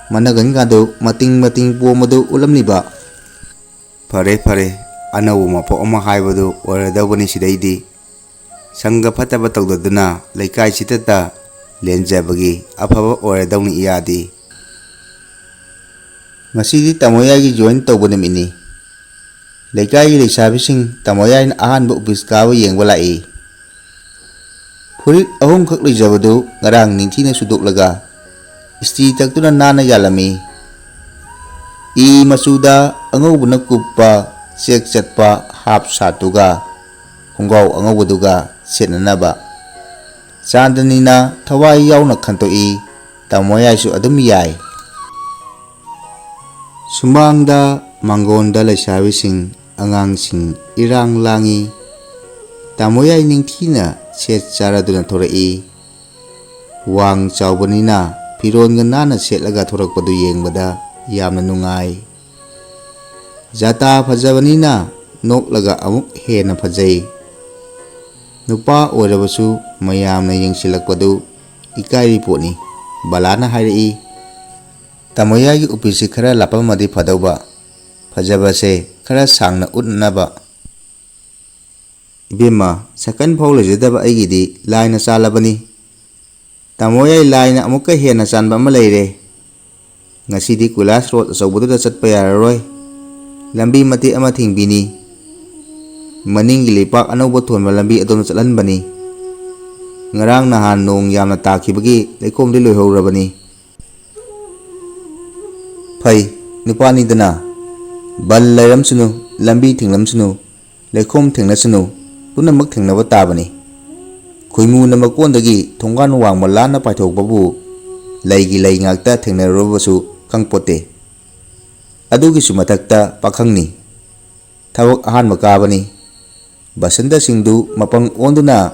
ꯃꯅꯒꯟꯒꯗꯨ ꯃꯇꯤꯡ ꯃꯇꯤꯡ ꯄꯣꯝꯕꯗꯨ ꯎꯠꯂꯝꯂꯤꯕ꯫ ꯐꯔꯦ, ꯐꯔꯦ, ꯑꯅꯧꯕ ꯃꯄꯣꯛ ꯑꯃ ꯍꯥꯏꯕꯗꯨ ꯑꯣꯏꯔꯗꯧꯕꯅꯤ ꯁꯤꯗꯩꯗꯤ꯫ ꯁꯪꯒ ꯐꯠꯇꯕ ꯇꯧꯗꯗꯨꯅ ꯂꯩꯀꯥꯏꯁꯤꯗꯇ ꯂꯦꯟꯖꯕꯒꯤ ꯑꯐꯕ ꯑꯣꯏꯔꯗꯧꯅꯤ ꯏꯌꯥꯗꯤ꯫ ꯉꯁꯤꯗꯤ ꯇꯥꯃꯣ ꯌꯥꯏꯒꯤ ꯖꯣꯏꯟ ꯇꯧꯕ ꯅꯨꯃꯤꯠꯅꯤ꯫ ꯂꯩꯀꯥꯏꯒꯤ ꯂꯩꯁꯥꯕꯤꯁꯤꯡ ꯇꯥꯃꯣ ꯌꯥꯏꯅ ꯑꯍꯥꯟꯕ ꯑꯣꯐꯤꯁ ꯀꯥꯕ ꯌꯦꯡꯕ ꯂꯥꯛꯏ꯫ ꯐꯨꯔꯤꯠ ꯑꯍꯨꯝꯈꯛ ꯂꯩꯖꯕꯗꯨ ꯉꯔꯥꯡ ꯅꯤꯡꯊꯤꯅ ꯁꯨꯗꯣꯛꯂꯒ ꯏꯁꯇ꯭ꯔꯤ ꯇꯛꯇꯨꯅ ꯅꯥꯟꯅ ꯌꯥꯜꯂꯝꯃꯤ꯫ ꯏ ꯃꯆꯨꯗ ꯑꯉꯧꯕꯅ ꯀꯨꯞꯄ ꯆꯦꯛ ꯆꯠꯄ ꯍꯥꯞ ꯁꯥꯔꯠꯇꯨꯒ ꯈꯣꯡꯒ꯭ꯔꯥꯎ ꯑꯉꯧꯕꯗꯨꯒ ꯁꯦꯠꯅꯅꯕ꯫ ꯆꯥꯟꯗꯅꯤꯅ ꯊꯋꯥꯏ ꯌꯥꯎꯅ ꯈꯟꯇꯣꯛꯏ꯫ ꯇꯥꯃꯣꯌꯥꯏꯁꯨ ꯑꯗꯨꯝ ꯌꯥꯏ꯫ ꯁꯨꯃꯥꯡꯗ ꯃꯥꯡꯒꯣꯟꯗ ꯂꯩꯁꯥꯕꯤꯁꯤꯡ, ꯑꯉꯥꯡꯁꯤꯡ ꯏꯔꯥꯡ ꯂꯥꯡꯏ꯫ ꯇꯥꯃꯣꯌꯥꯏ ꯅꯤꯡꯊꯤꯅ ꯁꯦꯠ ꯆꯥꯔꯗꯨꯅ ꯊꯣꯔꯛꯏ꯫ ꯋꯥꯡ ꯆꯥꯎꯕꯅꯤꯅ ꯐꯤꯔꯣꯟꯒ ꯅꯥꯟꯅ ꯁꯦꯠꯂꯒ ꯊꯣꯔꯛꯄꯗꯨ ꯌꯦꯡꯕꯗ ꯌꯥꯝꯅ ꯅꯨꯡꯉꯥꯏ꯫ ꯖꯥꯇꯥ ꯐꯖꯕꯅꯤꯅ ꯅꯣꯛꯂꯒ ꯑꯃꯨꯛ ꯍꯦꯟꯅ ꯐꯖꯩ꯫ ꯅꯨꯄꯥ ꯑꯣꯏꯔꯕꯁꯨ ꯃꯌꯥꯝꯅ ꯌꯦꯡꯁꯤꯜꯂꯛꯄꯗꯨ ꯏꯀꯥꯏꯔꯤ ꯄꯣꯠꯅꯤ꯫ ꯕꯂꯥꯅ ꯍꯥꯏꯔꯛꯏ꯫ ꯇꯥꯃꯣꯌꯥꯏꯒꯤ ꯎꯄꯤꯁꯤ ꯈꯔ ꯂꯥꯞꯄꯝꯃꯗꯤ ꯐꯗꯧꯕ꯫ ꯐꯖꯕꯁꯦ ꯈꯔ ꯁꯥꯡꯅ ꯎꯠꯅꯅꯕ꯫ ꯏꯕꯦꯝꯃ, ꯁꯥꯏꯀꯜ ꯐꯥꯎ ꯂꯩꯖꯗꯕ ꯑꯩꯒꯤꯗꯤ ꯂꯥꯏꯅ ꯆꯥꯜꯂꯕꯅꯤ꯫ ꯇꯥꯃꯣꯌꯥꯏ, ꯂꯥꯏꯅ ꯑꯃꯨꯛꯀ ꯍꯦꯟꯅ ꯆꯥꯟꯕ ꯑꯃ ꯂꯩꯔꯦ꯫ ꯉꯁꯤꯗꯤ ꯀꯣꯏꯂꯥꯁ ꯔꯣꯗ ꯑꯆꯧꯕꯗꯨꯗ ꯆꯠꯄ ꯌꯥꯔꯔꯣꯏ꯫ ꯂꯝꯕꯤ ꯃꯇꯦꯛ ꯑꯃ ꯊꯤꯡꯕꯤꯅꯤ꯫ ꯃꯅꯤꯡꯒꯤ ꯂꯩꯄꯥꯛ ꯑꯅꯧꯕ ꯊꯣꯟꯕ ꯂꯝꯕꯤ ꯑꯗꯣꯝꯗ ꯆꯠꯍꯟꯕꯅꯤ꯫ ꯉꯔꯥꯡ ꯅꯍꯥꯟ ꯅꯣꯡ ꯌꯥꯝꯅ ꯇꯥꯈꯤꯕꯒꯤ ꯂꯩꯈꯣꯝꯗꯤ ꯂꯣꯏꯍꯧꯔꯕꯅꯤ꯫ ꯐꯩ, ꯅꯨꯄꯥꯅꯤꯗꯅ꯫ ꯕꯟ ꯂꯩꯔꯝꯁꯅꯨ, ꯂꯝꯕꯤ ꯊꯤꯡꯂꯝꯁꯅꯨ, ꯂꯩꯈꯣꯝ ꯊꯦꯡꯅꯁꯅꯨ, ꯄꯨꯝꯅꯃꯛ ꯊꯦꯡꯅꯕ ꯇꯥꯕꯅꯤ꯫ ꯈꯣꯏꯃꯨꯅ ꯃꯀꯣꯟꯗꯒꯤ ꯊꯣꯡꯒꯥꯟ ꯋꯥꯡꯃ ꯂꯥꯟꯅ ꯄꯥꯏꯊꯣꯛꯄꯕꯨ ꯂꯩꯒꯤ ꯂꯩ ꯉꯥꯛꯇ ꯊꯦꯡꯅꯔꯨꯔꯕꯁꯨ ꯈꯪꯄꯣꯠꯇꯦ꯫ ꯑꯗꯨꯒꯤꯁꯨ ꯃꯊꯛꯇ ꯄꯥꯈꯪꯅꯤ꯫ ꯊꯕꯛ ꯑꯍꯥꯟꯕ ꯀꯥꯕꯅꯤ꯫ ꯕꯁꯟꯇ ꯁꯤꯡꯗꯨ ꯃꯄꯪ ꯑꯣꯟꯗꯨꯅ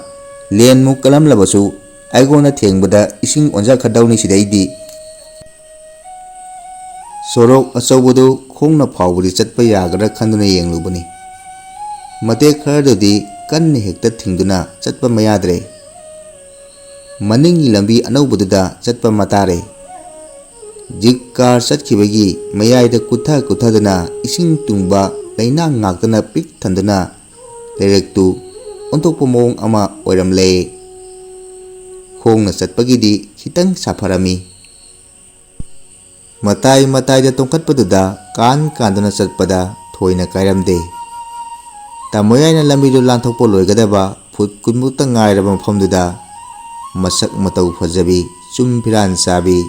ꯂꯦꯟꯃꯨꯛ ꯀꯜꯂꯝꯂꯕꯁꯨ ꯑꯩꯉꯣꯟꯗ ꯊꯦꯡꯕꯗ ꯏꯁꯤꯡ ꯑꯣꯟꯖꯈ꯭ꯔꯗꯧꯅꯤ ꯁꯤꯗꯩꯗꯤ꯫ ꯁꯣꯔꯣꯛ ꯑꯆꯧꯕꯗꯨ ꯈꯣꯡꯅ ꯐꯥꯎꯕꯗꯤ ꯆꯠꯄ ꯌꯥꯒꯗ꯭ꯔꯥ ꯈꯟꯗꯨꯅ ꯌꯦꯡꯂꯨꯕꯅꯤ꯫ ꯃꯇꯦꯛ ꯈꯔꯗꯨꯗꯤ ꯀꯟꯅ ꯍꯦꯛꯇ ꯊꯤꯡꯗꯨꯅ ꯆꯠꯄ ꯃꯌꯥꯗ꯭ꯔꯦ꯫ ꯃꯅꯤꯡꯒꯤ ꯂꯝꯕꯤ ꯑꯅꯧꯕꯗꯨꯗ ꯆꯠꯄ ꯃꯇꯥꯔꯦ꯫ ꯖꯤꯞ ꯀꯥꯔ ꯆꯠꯈꯤꯕꯒꯤ ꯃꯌꯥꯏꯗ ꯀꯨꯠꯊ ꯀꯨꯠꯊꯗꯨꯅ ꯏꯁꯤꯡ ꯇꯨꯡꯕ ꯂꯩꯅꯥꯡ ꯉꯥꯛꯇꯅ ꯄꯤꯛ ꯊꯟꯗꯨꯅ ꯂꯩꯔꯛꯇꯨ ꯑꯣꯟꯊꯣꯛꯄ ꯃꯑꯣꯡ ꯑꯃ ꯑꯣꯏꯔꯝꯂꯦ꯫ ꯈꯣꯡꯅ ꯆꯠꯄꯒꯤꯗꯤ ꯈꯤꯇꯪ ꯁꯥꯐꯔꯝꯃꯤ꯫ ꯃꯇꯥꯏ ꯃꯇꯥꯏꯗ ꯇꯣꯡꯈꯠꯄꯗꯨꯗ ꯀꯥꯟ ꯀꯥꯟꯗꯨꯅ ꯆꯠꯄꯗ ꯊꯣꯏꯅ ꯀꯥꯏꯔꯝꯗꯦ꯫ ꯇꯥꯃꯣꯌꯥꯏꯅ ꯂꯝꯕꯤꯗꯨ ꯂꯥꯟꯊꯣꯛꯄ ꯂꯣꯏꯒꯗꯕ ꯐꯨꯠ ꯀꯨꯟꯃꯨꯛꯇ ꯉꯥꯏꯔꯕ ꯃꯐꯝꯗꯨꯗ ꯃꯁꯛ ꯃꯇꯧ ꯐꯖꯕꯤ, ꯆꯨꯝ ꯐꯤꯔꯥꯟ ꯆꯥꯕꯤ,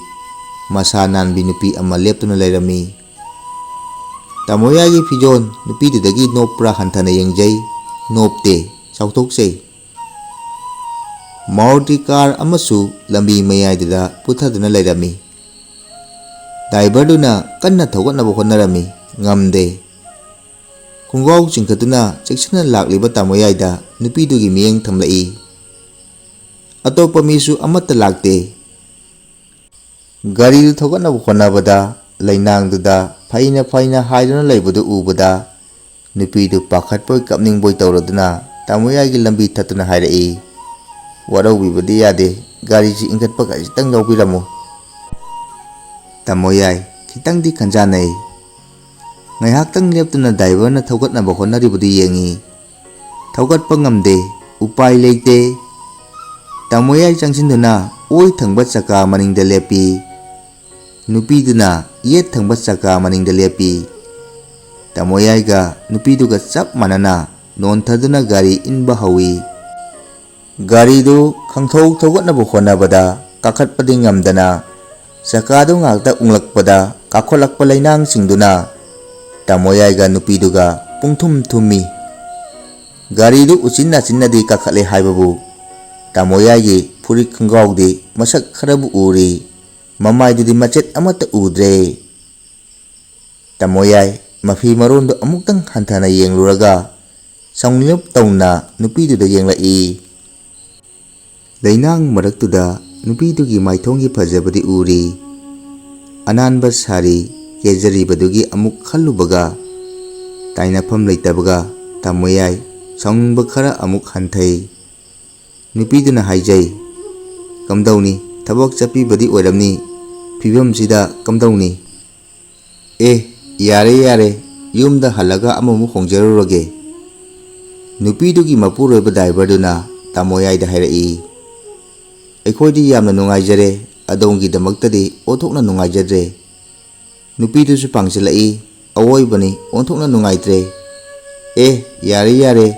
ꯃꯁꯥ ꯅꯥꯟꯕꯤ ꯅꯨꯄꯤ ꯑꯃ ꯂꯦꯞꯇꯨꯅ ꯂꯩꯔꯝꯃꯤ꯫ ꯇꯥꯃꯣꯌꯥꯏꯒꯤ ꯐꯤꯖꯣꯜ ꯅꯨꯄꯤꯗꯨꯗꯒꯤ ꯅꯣꯞꯄ꯭ꯔꯥ ꯍꯟꯊꯅ ꯌꯦꯡꯖꯩ, ꯅꯣꯞꯇꯦ, ꯆꯥꯎꯊꯣꯛꯆꯩ꯫ ꯃꯥꯔꯨꯇꯤ ꯀꯥꯔ ꯑꯃꯁꯨ ꯂꯝꯕꯤ ꯃꯌꯥꯏꯗꯨꯗ ꯄꯨꯊꯗꯨꯅ ꯂꯩꯔꯝꯃꯤ꯫ ꯗ꯭ꯔꯥꯏꯚꯔꯗꯨꯅ ꯀꯟꯅ ꯊꯧꯒꯠꯅꯕ ꯍꯣꯠꯅꯔꯝꯃꯤ, ꯉꯝꯗꯦ꯫ ꯈꯣꯡꯒ꯭ꯔꯥꯎ ꯆꯤꯡꯈꯠꯇꯨꯅ ꯆꯦꯛꯁꯤꯟꯅ ꯂꯥꯛꯂꯤꯕ ꯇꯥꯃꯣꯌꯥꯏꯗ ꯅꯨꯄꯤꯗꯨꯒꯤ ꯃꯤꯠꯌꯦꯡ ꯊꯝꯂꯛꯏ꯫ ꯑꯇꯣꯞꯄ ꯃꯤꯁꯨ ꯑꯃꯠꯇ ꯂꯥꯛꯇꯦ꯫ ꯒꯥꯔꯤꯗꯨ ꯊꯧꯒꯠꯅꯕ ꯍꯣꯠꯅꯕꯗ ꯂꯩꯅꯥꯡꯗꯨꯗ ꯐꯩꯅ ꯐꯩꯅ ꯍꯥꯏꯗꯨꯅ ꯂꯩꯕꯗꯨ ꯎꯕꯗ ꯅꯨꯄꯤꯗꯨ ꯄꯥꯈꯠꯄꯣꯏ ꯀꯞꯅꯤꯡꯕꯣꯏ ꯇꯧꯔꯗꯨꯅ ꯇꯥꯃꯣꯌꯥꯏꯒꯤ ꯂꯝꯕꯤ ꯊꯠꯇꯨꯅ ꯍꯥꯏꯔꯛꯏ, "ꯋꯥꯔꯧꯕꯤꯕꯗꯤ ꯌꯥꯗꯦ, ꯒꯥꯔꯤꯁꯤ ꯏꯟꯈꯠꯄ ꯈꯖꯤꯛꯇꯪ ꯌꯥꯎꯕꯤꯔꯝꯃꯨ꯫" ꯇꯥꯃꯣꯌꯥꯏ ꯈꯤꯇꯪꯗꯤ ꯈꯟꯖꯥꯟꯅꯩ꯫ ꯉꯥꯏꯍꯥꯛꯇꯪ ꯂꯦꯞꯇꯨꯅ ꯗ꯭ꯔꯥꯏꯚꯔꯅ ꯊꯧꯒꯠꯅꯕ ꯍꯣꯠꯅꯔꯤꯕꯗꯨ ꯌꯦꯡꯏ꯫ ꯊꯧꯒꯠꯄ ꯉꯝꯗꯦ, ꯎꯄꯥꯏ ꯂꯩꯇꯦ꯫ ꯇꯥꯃꯣꯌꯥꯏ ꯆꯪꯁꯤꯟꯗꯨꯅ ꯑꯣꯏ ꯊꯪꯕ ꯆꯀꯥ ꯃꯅꯤꯡꯗ ꯂꯦꯞꯄꯤ꯫ ꯅꯨꯄꯤꯗꯨꯅ ꯌꯦꯠ ꯊꯪꯕ ꯆꯀꯥ ꯃꯅꯤꯡꯗ ꯂꯦꯞꯄꯤ꯫ ꯇꯥꯃꯣꯌꯥꯏꯒ ꯅꯨꯄꯤꯗꯨꯒ ꯆꯞ ꯃꯥꯟꯅꯅ ꯅꯣꯟꯊꯗꯨꯅ ꯒꯥꯔꯤ ꯏꯟꯕ ꯍꯧꯏ꯫ ꯒꯥꯔꯤꯗꯨ ꯈꯪꯊꯧ ꯊꯧꯒꯠꯅꯕ ꯍꯣꯠꯅꯕꯗ ꯀꯥꯈꯠꯄꯗꯤ ꯉꯝꯗꯅ ꯆꯀꯥꯗꯨ ꯉꯥꯛꯇ ꯎꯪꯂꯛꯄꯗ ꯀꯥꯈꯠꯂꯛꯄ ꯂꯩꯅꯥꯡꯁꯤꯡꯗꯨꯅ ꯇꯥꯃꯣꯌꯥꯏꯒ ꯅꯨꯄꯤꯗꯨꯒ ꯄꯨꯡꯊꯨꯝ ꯊꯨꯝꯃꯤ꯫ ꯒꯥꯔꯤꯗꯨ ꯎꯆꯤꯟ ꯅꯥꯆꯤꯟꯅꯗꯤ ꯀꯥꯈꯠꯂꯦ ꯍꯥꯏꯕꯕꯨ ꯇꯥꯃꯣꯌꯥꯏꯒꯤ ꯐꯨꯔꯤꯠ ꯈꯣꯡꯒ꯭ꯔꯥꯎꯗꯤ ꯃꯁꯛ ꯈꯔꯕꯨ ꯎꯔꯤ, ꯃꯃꯥꯏꯗꯨꯗꯤ ꯃꯆꯦꯠ ꯑꯃꯠꯇ ꯎꯗ꯭ꯔꯦ꯫ ꯇꯥꯃꯣꯌꯥꯏ ꯃꯐꯤ ꯃꯔꯣꯟꯗꯨ ꯑꯃꯨꯛꯇꯪ ꯍꯟꯊꯅ ꯌꯦꯡꯂꯨꯔꯒ ꯁꯥꯎꯅꯤꯡꯂꯞ ꯇꯧꯅ ꯅꯨꯄꯤꯗꯨꯗ ꯌꯦꯡꯂꯛꯏ꯫ ꯂꯩꯅꯥꯡ ꯃꯔꯛꯇꯨꯗ ꯅꯨꯄꯤꯗꯨꯒꯤ ꯃꯥꯏꯊꯣꯡꯒꯤ ꯐꯖꯕꯗꯤ ꯎꯔꯤ꯫ ꯑꯅꯥꯟꯕ ꯁꯥꯔꯤ ꯀꯦꯖꯔꯤꯕꯗꯨꯒꯤ ꯑꯃꯨꯛ ꯈꯜꯂꯨꯕꯒ ꯇꯥꯏꯅꯐꯝ ꯂꯩꯇꯕꯒ ꯇꯥꯃꯣꯌꯥꯏ ꯁꯥꯎꯅꯤꯡꯕ ꯈꯔ ꯑꯃꯨꯛ ꯍꯟꯊꯩ꯫ ꯅꯨꯄꯤꯗꯨꯅ ꯍꯥꯏꯖꯩ, "ꯀꯝꯗꯧꯅꯤ? ꯊꯕꯛ ꯆꯠꯄꯤꯕꯗꯤ ꯑꯣꯏꯔꯝꯅꯤ꯫ ꯐꯤꯕꯝꯁꯤꯗ ꯀꯝꯗꯧꯅꯤ?" "ꯑꯦ, ꯌꯥꯔꯦ, ꯌꯥꯔꯦ, ꯌꯨꯝꯗ ꯍꯜꯂꯒ ꯑꯃꯃꯨꯛ ꯍꯣꯡꯖꯔꯨꯔꯒꯦ꯫" ꯅꯨꯄꯤꯗꯨꯒꯤ ꯃꯄꯨꯔꯣꯏꯕ ꯗ꯭ꯔꯥꯏꯚꯔꯗꯨꯅ ꯇꯥꯃꯣꯌꯥꯏꯗ ꯍꯥꯏꯔꯛꯏ, "ꯑꯩꯈꯣꯏꯗꯤ ꯌꯥꯝꯅ ꯅꯨꯡꯉꯥꯏꯖꯔꯦ, ꯑꯗꯣꯝꯒꯤꯗꯃꯛꯇꯗꯤ ꯑꯣꯟꯊꯣꯛꯅ ꯅꯨꯡꯉꯥꯏꯖꯗ꯭ꯔꯦ꯫" ꯅꯨꯄꯤꯗꯨꯁꯨ ꯄꯥꯡꯁꯤꯜꯂꯛꯏ, "ꯑꯋꯣꯏꯕꯅꯤ, ꯑꯣꯟꯊꯣꯛꯅ ꯅꯨꯡꯉꯥꯏꯇ꯭ꯔꯦ꯫" "ꯑꯦ, ꯌꯥꯔꯦ, ꯌꯥꯔꯦ,"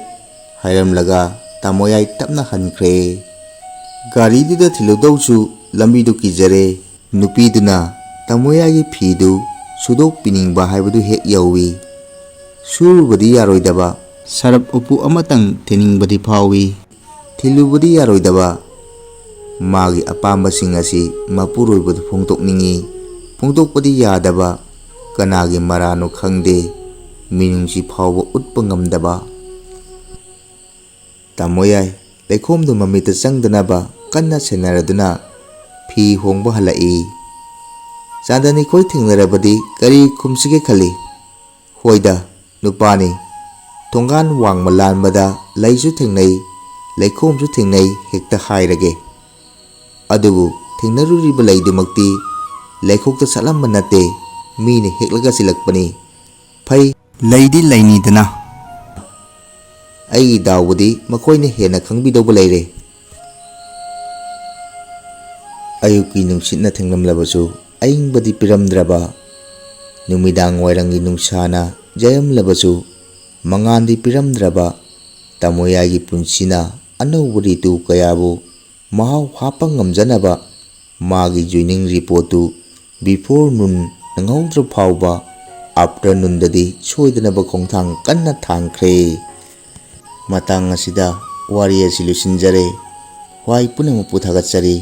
ꯍꯥꯏꯔꯝꯂꯒ ꯇꯥꯃꯣꯌꯥꯏ ꯇꯞꯅ ꯍꯟꯈ꯭ꯔꯦ꯫ ꯒꯥꯔꯤꯗꯨꯗ ꯊꯤꯜꯂꯨꯗꯧꯁꯨ ꯂꯝꯕꯤꯗꯨ ꯀꯤꯖꯔꯦ꯫ ꯅꯨꯄꯤꯗꯨꯅ ꯇꯥꯃꯣꯌꯥꯏꯒꯤ ꯐꯤꯗꯨ ꯁꯨꯗꯣꯛꯄꯤꯅꯤꯡꯕ ꯍꯥꯏꯕꯗꯨ ꯍꯦꯛ ꯌꯧꯏ꯫ ꯁꯨꯔꯨꯕꯗꯤ ꯌꯥꯔꯣꯏꯗꯕ, ꯁꯔꯞ ꯎꯄꯨ ꯑꯃꯇꯪ ꯊꯤꯟꯅꯤꯡꯕꯗꯤ ꯐꯥꯎꯏ꯫ ꯊꯤꯜꯂꯨꯕꯗꯤ ꯌꯥꯔꯣꯏꯗꯕ, ꯃꯥꯒꯤ ꯑꯄꯥꯝꯕꯁꯤꯡ ꯑꯁꯤ ꯃꯄꯨꯔꯣꯏꯕꯗ ꯐꯣꯡꯗꯣꯛꯅꯤꯡꯏ꯫ ꯐꯣꯡꯗꯣꯛꯄꯗꯤ ꯌꯥꯗꯕ, ꯀꯅꯥꯒꯤ ꯃꯔꯥꯅꯣ ꯈꯪꯗꯦ, ꯃꯤꯅꯨꯡꯁꯤ ꯐꯥꯎꯕ ꯎꯠꯄ ꯉꯝꯗꯕ꯫ ꯇꯥꯃꯣꯌꯥꯏ ꯂꯩꯈꯣꯝꯗꯨ ꯃꯃꯤꯠꯇ ꯆꯪꯗꯅꯕ ꯀꯟꯅ ꯁꯦꯟꯅꯔꯗꯨꯅ ꯐꯤ ꯍꯣꯡꯕ ꯍꯜꯂꯛꯏ꯫ ꯆꯥꯟꯗꯅꯤ ꯈꯣꯏ ꯊꯦꯡꯅꯔꯕꯗꯤ ꯀꯔꯤ ꯈꯨꯝꯁꯤꯒꯦ ꯈꯜꯂꯤ꯫ ꯍꯣꯏꯗ, ꯅꯨꯄꯥꯅꯤ꯫ ꯊꯣꯡꯒꯥꯟ ꯋꯥꯡꯃ ꯂꯥꯟꯕꯗ ꯂꯩꯁꯨ ꯊꯦꯡꯅꯩ, ꯂꯩꯈꯣꯝꯁꯨ ꯊꯦꯡꯅꯩ ꯍꯦꯛꯇ ꯍꯥꯏꯔꯒꯦ꯫ ꯑꯗꯨꯕꯨ ꯊꯦꯡꯅꯔꯨꯔꯤꯕ ꯂꯩꯗꯨꯃꯛꯇꯤ ꯂꯩꯈꯣꯛꯇ ꯁꯥꯠꯂꯝꯕ ꯅꯠꯇꯦ, ꯃꯤꯅ ꯍꯦꯛꯂꯒ ꯁꯤꯜꯂꯛꯄꯅꯤ꯫ ꯐꯩ, ꯂꯩꯗꯤ ꯂꯩꯅꯤꯗꯅ꯫ ꯑꯩꯒꯤ ꯗꯥꯎꯕꯨꯗꯤ ꯃꯈꯣꯏꯅ ꯍꯦꯟꯅ ꯈꯪꯕꯤꯗꯧꯕ ꯂꯩꯔꯦ꯫ ꯑꯌꯨꯛꯀꯤ ꯅꯨꯡꯁꯤꯠꯅ ꯊꯦꯡꯂꯝꯂꯕꯁꯨ ꯑꯏꯪꯕꯗꯤ ꯄꯤꯔꯝꯗ꯭ꯔꯕ, ꯅꯨꯃꯤꯗꯥꯡ ꯋꯥꯏꯔꯝꯒꯤ ꯅꯨꯡꯁꯥꯅ ꯌꯩꯔꯝꯂꯕꯁꯨ ꯃꯉꯥꯜꯗꯤ ꯄꯤꯔꯝꯗ꯭ꯔꯕ ꯇꯥꯃꯣꯌꯥꯏꯒꯤ ꯄꯨꯟꯁꯤꯅ ꯑꯅꯧꯕ ꯔꯤꯇꯨ ꯀꯌꯥꯕꯨ ꯃꯍꯥꯎ ꯍꯥꯞꯄ ꯉꯝꯖꯅꯕ ꯃꯥꯒꯤ joining reportꯇꯨ before noon ꯅꯪꯍꯧꯗ꯭ꯔ ꯐꯥꯎꯕ afternoonꯗꯗꯤ ꯁꯣꯏꯗꯅꯕ ꯈꯣꯡꯊꯥꯡ ꯀꯟꯅ ꯊꯥꯡꯈ꯭ꯔꯦ꯫ ꯃꯇꯥꯡ ꯑꯁꯤꯗ ꯋꯥꯔꯤ ꯑꯁꯤ ꯂꯣꯏꯁꯤꯟꯖꯔꯦ꯫ ꯍ꯭ꯋꯥꯏ ꯄꯨꯝꯅꯃꯛꯄꯨ ꯊꯥꯒꯠꯆꯔꯤ꯫